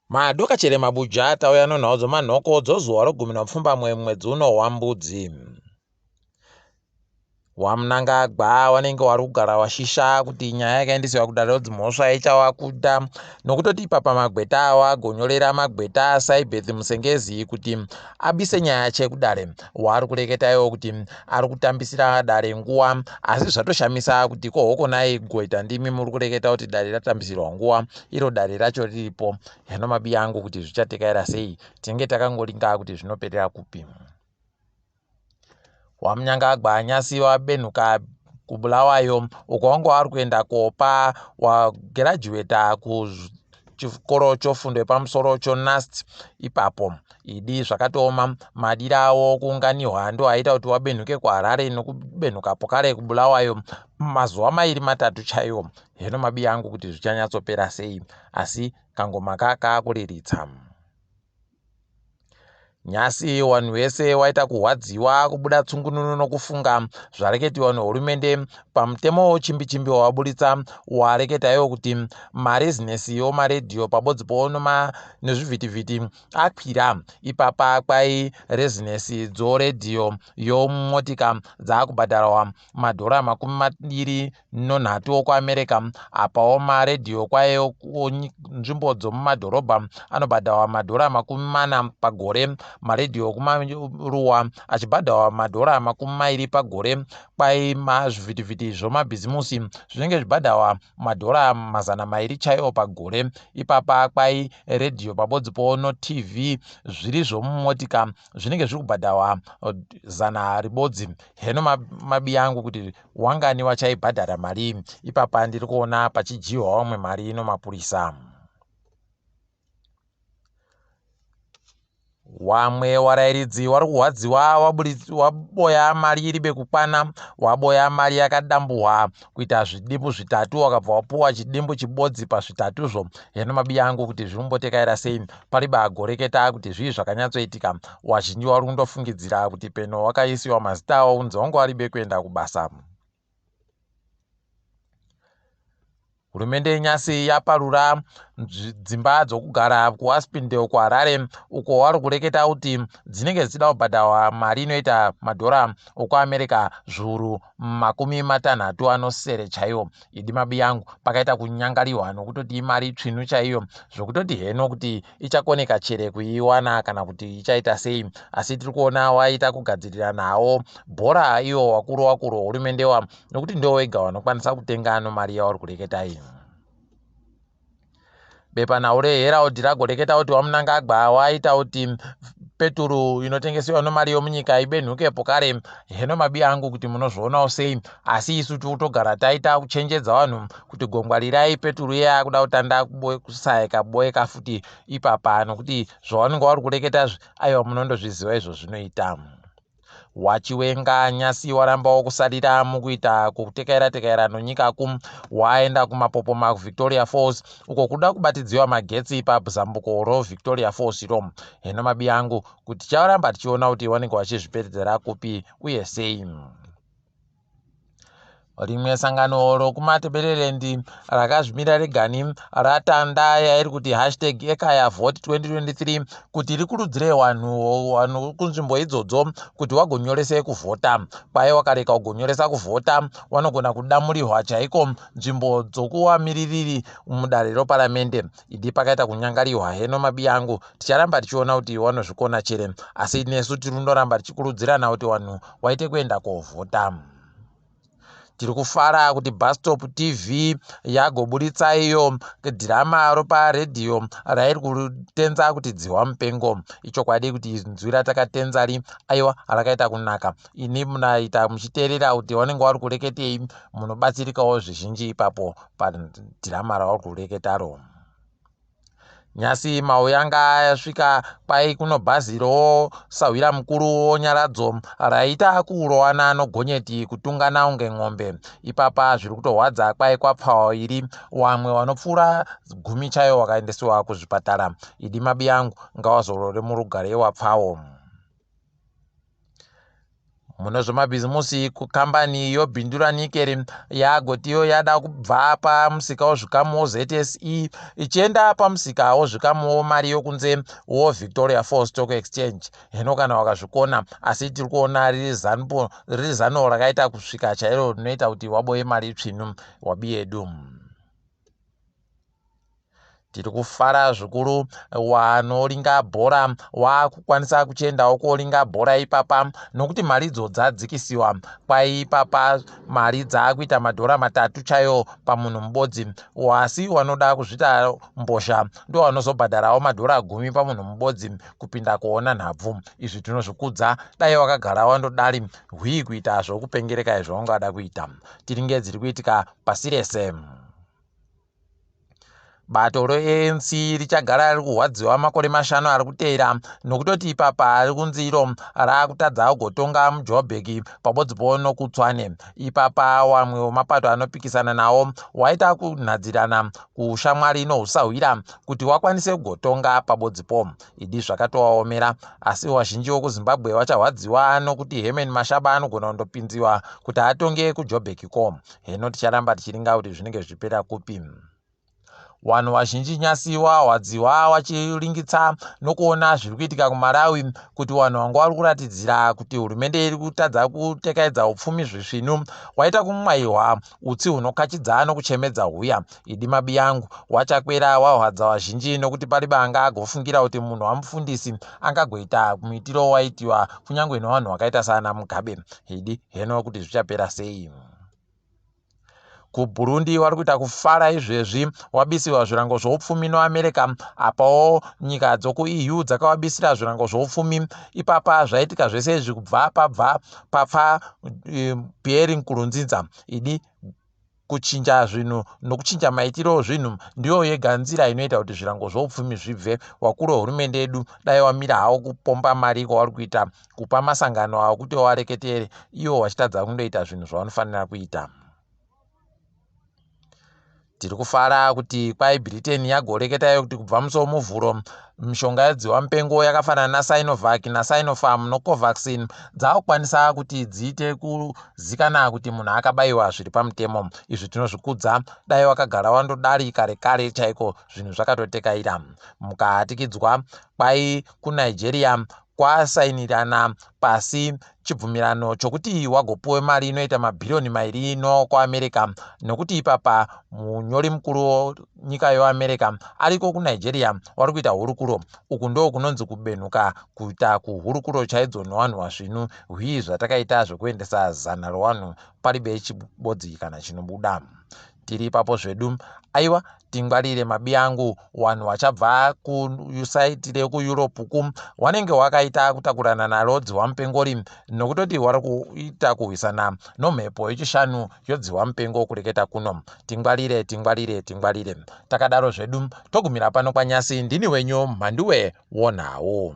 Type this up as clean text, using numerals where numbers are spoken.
Madoka chere mabuja tauya nonhau dzomanhoko dzozuva rogumi napfumbamwe mwedzi uno waMbudzi. WaMnangagwa wanenge wari kugara washisha kuti nyaya yakaendesiwa kudare rodzimhosva ichawakuda nokutoti ipapa magweta awa agonyorera magweta Saibeth Musengezi kuti abise nyaya yache kudare. Waari kureketa iwo kuti ari kutambisira dare nguwa asi zvatoshamisa kuti ko hokonai gweta ndimi muri kureketa kuti dare ratambisirwa nguwa iro dare racho riripo. Heno mabi angu kuti zvichatekaira sei tinenge takangoringa kuti zvinoperera kupi. WaMnangagwa nyasi wabenhuka kuBulawayo uko wanga wari kuenda kopa wagirajuweta kuchikoro chofundo yepamusoro choNUST ipapo. Idi zvakatooma madira awo kuunganihwa ndo aita kuti wabenhuke kuHarare nokubenhuka pokare kuBulawayo mazuva mairi matatu chaiwo. Heno mabi angu kuti zvichanyatsopera sei asi kangoma ka kakuriritsa. Nyasi wanhu wese waita kuhwadziwa kubuda tsungununu nokufunga zvareketiwa nehurumende pamutemo wochimbichimbi wawaburitsa wareketa iwo kuti marezinesi omaredhiyo pabodzi po nezvivhitivhiti akwira ipapa kwai rezinesi dzoredhiyo yomotika dzaakubhadharwa madhora 23 okuAmerica apawo maredhiyo kwayo nzvimbo dzomumadhorobha anobhadharwa madhora 40 pagore maredhiyo okumaruwa achibhadharwa madhora 20 pagore kwai mazvivhitivhiti zvomabhizimusi zvinenge zvibhadharwa madhora 200 chaiwo pagore ipapa kwai redhiyo pabodzi po notv zviri zvomumotika zvinenge zviri kubhadharwa 100 heno mabi angu kuti wangani wachaibhadhara mari ipapa ndiri kuona pachidyiwa wamwe mari nomapurisa. Wamwe warairidzi wari kuhwadziwa waboya mari iribe kukwana waboya mari yakadambuhwa kuita zvidimbu zvitatu wakabva wapuwa chidimbu chibodzi pazvitatuzvo heno mabi angu kuti zvinombotekaira sei pariba agoreketa kuti zvii zvakanyatsoitika wazhinji wari kundofungidzira kuti peno wakaisiwa mazita awo kunzi wangu waribe kuenda kubasa. Hurumende yenyasi yaparura dzimba dzokugara kuAspindale kuHarare uko wari kureketa kuti dzinenge dzichida kubhadharwa mari inoita madhora okuAmerica 667 chaiwo. Idi mabi yangu pakaita kunyangariwa nokutoti imari tsvinu chaiyo zvokutoti heno kuti ichakoneka chere kuiwana kana kuti ichaita sei asi tiri kuona waita kugadzirira nawo bhora iwo wakuru wakuru hurumende wa nokuti ndiwo wega wanokwanisa kutenga nomari yauri kureketa iyi. Bepanhau reHerald ragoreketa kuti waMnangagwa waita kuti peturu inotengesewa nomari yomunyika ibenhuke pokare heno mabi angu kuti munozvionawo sei asi isu tiri kutogara taita kuchenjedza vanhu kuti gongwarirai peturu iye akuda kutanda kusaika boeka futi ipapa nokuti zvavanenge vari kureketa aiwa munondozviziva izvo zvinoita. WaChiwenga nyasi warambawo kusarira mukuita kutekaira tekaira nonyika ku waenda kumapopoma kuVictoria Falls uko kuda kubatidziwa magetsi pazambuko roVictoria Falls iro heno mabi angu kuti ticharamba tichiona kuti vanenge vachizvipedzera kupi uye sei. Rimwe sangano rokuMatabeleland rakazvimira regani ratanda yairi kuti hashtag Ekaya Vote 2023 kuti rikurudzire vanhu vanhu kunzvimbo idzodzo kuti vagonyorese kuvhota. Kwaye wakareka kugonyoresa kuvhota vanogona kudamurihwa chaiko nzvimbo dzokuwamiririri mudare roparamende. Idi pakaita kunyangariwa heno mabi angu ticharamba tichiona kuti vanozvikona chere asi nesu tiri kundoramba tichikurudzirana kuti vanhu waite kuenda kovhota. Tiri kufara kuti Bustop TV yagoburitsa iyo dhirama roparedhiyo rairi kutenza kuti dzihwa mupengo. Ichokwadi kuti nzwi ratakatenza ri aiwa rakaita kunaka. Ini munaita muchiteerera kuti vanenge vari kureketei munobatsirikawo zvizhinji ipapo padhirama ravari kureketaro. Nyasi Mauyanga asvika kwai kuno bhazi rosahwira mukuru woNyaradzo raita kurowana nogonyeti kutungana unge n'ombe. Ipapa zviri kutohwadza kwai kwapfawa iri wamwe wanopfuura 10 chaiwo wakaendesiwa kuzvipatara. Idi mabi angu ngawazorore murugare wapfawo. Mune zvemabhizimusi, kukambani yoBindura Nickel yagotiyo yada kubva pamusika wezvikamu woZSE ichienda pamusika wezvikamu womari yokunze woVictoria Falls Stock Exchange. Hino kana wakazvikona, asi tiri kuona riri zano rakaita kusvika chairo rinoita kuti waboye mari tsvinu wabi yedu. Tiri kufara zvikuru, wanoringa bhora wakukwanisa kuchiendawo koringa bhora ipapa nokuti maridzo dzadzikisiwa. Kwai ipapa mari dzaakuita madhora 3 chaiwo pamunhu mubodzi, asi wanoda kuzviita mbozha ndo wanozobhadharawo madhora 10 pamunhu mubodzi kupinda kuona nhabvu. Izvi tinozvikudza, dai wakagara wandodari hwii kuita zvokupengereka izvo wangada kuita. Tiringe dziri kuitika pasi rese. Bato reANC richagara riri kurwadziwa makore 5 ari kuteera nokutoti ipapa ari kunzi iro raakutadza kugotonga muJoburg pabodzipo nokuTshwane. Ipapa wamwe wemapato anopikisana nawo waita kunhadzirana kushamwari nousahwira kuti wakwanise kugotonga pabodzipo. Idi zvakatovaomera, asi vazhinji vokuZimbabwe vacharwadziwa nokuti Herman Mashaba anogona kundopinziwa kuti atonge kuJoburg ko. Heno ticharamba tichiringa kuti zvinenge zvichipera kupi. Vanhu vazhinji nyasi wahwadziwa wachiringitsa nokuona zviri kuitika kuMalawi, kuti vanhu vanga vari kuratidzira kuti hurumende iri kutadza kutekaidza upfumi zvisvinu waita kumwayiwa utsi hunokachidza nokuchemedza huya. Idi mabi yangu, wachakwera wahwadza vazhinji nokuti pari banga agofungira kuti munhu wamufundisi angagoita muitiro waitiwa kunyange nevanhu vakaita saana Mugabe. Idi heno kuti zvichapera sei. KuBurundi vari kuita kufara izvezvi, wabisiwa zvirango zvoupfumi noAmerica. Apawo nyika dzokuEU dzakavabisira zvirango zvoupfumi. Ipapa zvaitika zvese izvi kubva pabva papfa Pierre Nkurunziza. Idi kuchinja zvinhu nokuchinja maitiro ezvinhu ndiyo yega nzira inoita kuti zvirango zvoupfumi zvibve. Wakuru wehurumende yedu dai wamira hawo kupomba mari kwavari kuita kupa masangano avo kuti wareketere, ivo vachitadza kundoita zvinhu zvavanofanira kuita. Tiri kufara kuti kwai Britain yagoreketayo kuti kubva musi woMuvhuro mishonga yedziwa mupengo yakafanana naSinovac naSinopharm noCovaxin dzakukwanisa kuti dziite kuzikana kuti munhu akabayiwa zviri pamutemo. Izvi tinozvikudza, dai wakagara wandodari kare kare chaiko zvinhu zvakatotekaira. Mukahatikidzwa, kwai kuNigeria kwasainirana pasi chibvumirano chokuti wagopuwe mari inoita mabhiriyoni 2 nokuAmerica, nokuti ipapa munyori mukuru wenyika yoAmerica ariko kuNigeria wari kuita hurukuro. Uku ndo kunonzi kubenhuka kuita kuhurukuro chaidzo nevanhu vasvinu. Hwii zvatakaita zvekuendesa 100 rovanhu paribe chibodzi kana chinobuda. Tiri ipapo zvedu, aiwa tingwarire mabi angu, vanhu vachabva kusaiti rekuEurope ku wanenge wakaita kutakurana naro dziwa mupengori nokutoti wari kuita kurwisana nomhepo yechishanu yodziwa mupengo kureketa kuno. Tingwarire, tingwarire, tingwarire. Takadaro zvedu togumira pano kwanyasi. Ndini wenyu Mhanduwe wonhau.